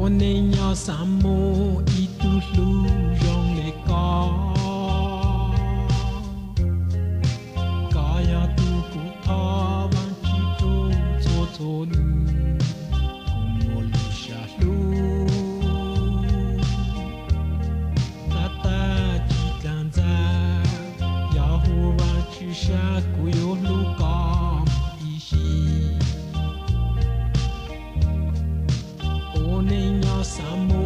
Neej nyob xa mus ib tug hlub zoo le koj, koj yog tus kuv thov Vaajtswv txhua txhua nub, kuv muaj lub sab hlub tab tag tsis dlaag ntxag. Yog hu Vaajtswv sab kuv yuav hlub koj mus ib sim. Ua neej nyob xa mus